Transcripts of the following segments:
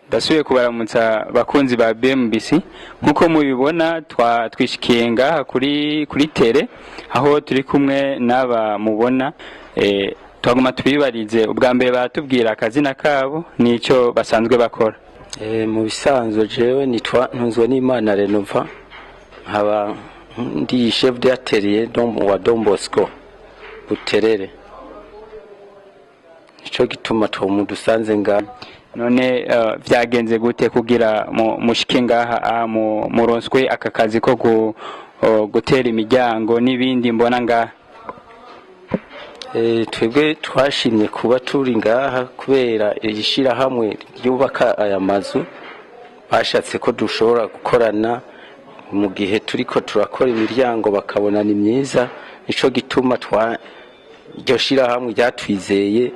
Ndasubiye kubaramutsa bakunzi ba BMBC. Nkuko mubibona, twishikiye ngaha kuri terrain aho turi kumwe n'aba mubona. Twaguma tubibarize. Ubwa mbere baratubwira akazina kabo n'icyo basanzwe bakora. Mu bisanzwe jewe nitwa Ntunzwe n'Imana Renova, nkaba ndi chef d'atelier wa Don Bosco Buterere. Nico gituma dusanze nga. None vyagenze gute kugira mushike ngaha muronswe aka kazi ko gutera imiryango n'ibindi mbona ngaha? Twebwe twashimye kuba turi ngaha kubera iri shirahamwe ryubaka aya mazu bashatse ko dushobora gukorana mu gihe turiko turakora imiryango, bakabona ni myiza. Nico gituma iryo shirahamwe ryatwizeye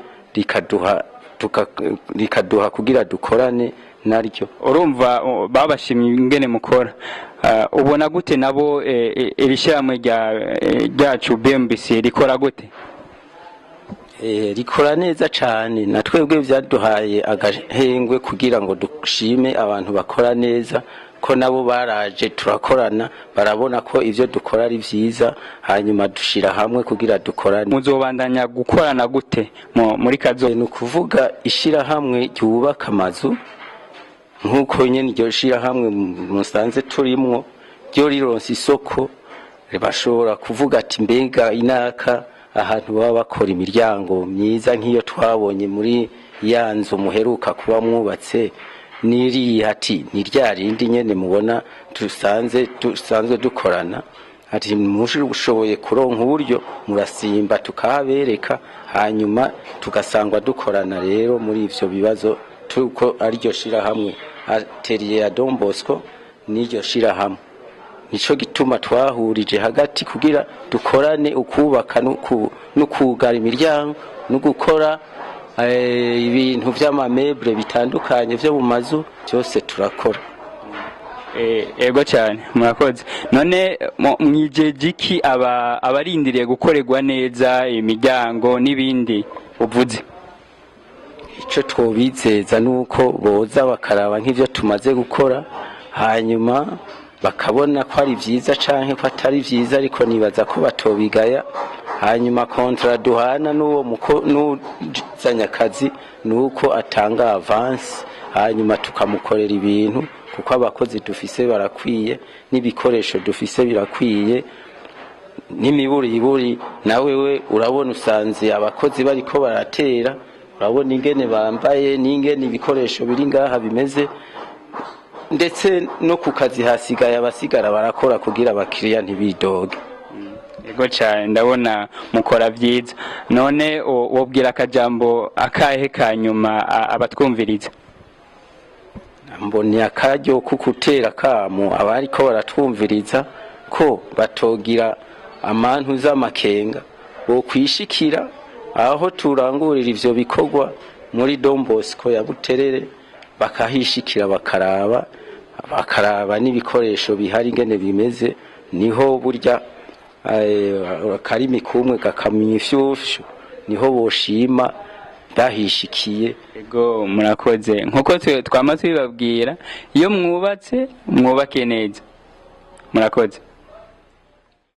rikaduha kugira dukorane naryo. Urumva babashimye ingene mukora. Ubona gute nabo iri shyirahamwe ryacu BMBC rikora gute? Rikora neza cane. Na twebwe vyaduhaye agahengwe kugira ngo dushime abantu bakora neza, ko nabo baraje turakorana, barabona ko ivyo dukora ari vyiza, hanyuma dushira hamwe kugira dukorane. Muzobandanya gukorana gute muri kazo? Ni ukuvuga ishirahamwe ryubaka amazu, nk'uko nyene iryo shirahamwe musanze turimwo ryo rironse isoko, bashobora kuvuga ati: "Mbega inaka ahantu baba bakora imiryango myiza nk'iyo twabonye muri ya nzu muheruka kuba mwubatse niriya?" Ati: "Ni rya rindi nyene mubona dusanzwe dukorana." Ati: "Mushoboye kuronka uburyo murasimba tukahabereka." Hanyuma tugasangwa dukorana rero muri ivyo bibazo, tuko ariryo shirahamwe atelier ya Don Bosco n'iryo shirahamwe. Nico gituma twahurije hagati kugira dukorane ukubaka no kugara imiryango no gukora ibintu vy'ama meubles bitandukanye vyo mu mazu, byose turakora. Ego cyane, murakoze. None mwijeje iki abarindiriye gukorerwa neza imiryango n'ibindi uvuze? Icyo twobizeza ni uko boza bakaraba nk'ibyo tumaze gukora, hanyuma bakabona ko ari byiza canke ko atari byiza, ariko nibaza ko batobigaya. Hanyuma contrat duhana n'uwo n'uzanye akazi ni uko atanga avance, hanyuma tukamukorera ibintu, kuko abakozi dufise barakwiye n'ibikoresho dufise birakwiye n'imiburiburi. Nawe we urabona, usanze abakozi bariko baratera, urabona ingene bambaye n'ingene ibikoresho biri ngaha bimeze, ndetse no ku kazi hasigaye abasigara barakora kugira abakiriya ntibidoge. Ego cyane, ndabona mukora byiza. None wobwira akajambo akahe ka nyuma abatwumviriza? Mbonye akaryo ko gutera kamo abariko baratwumviriza ko batogira amantu z'amakenga, bo kwishikira aho turangurira ivyo bikorwa muri Don Bosco ya Buterere, bakahishikira, bakaraba n'ibikoresho bihari ingene bimeze. Niho burya akarimi kumwe gakamya ifyufyu, niho boshima bahishikiye. Ego, murakoze. Nkuko twama tubibabwira, iyo mwubatse mwubake neza. Murakoze.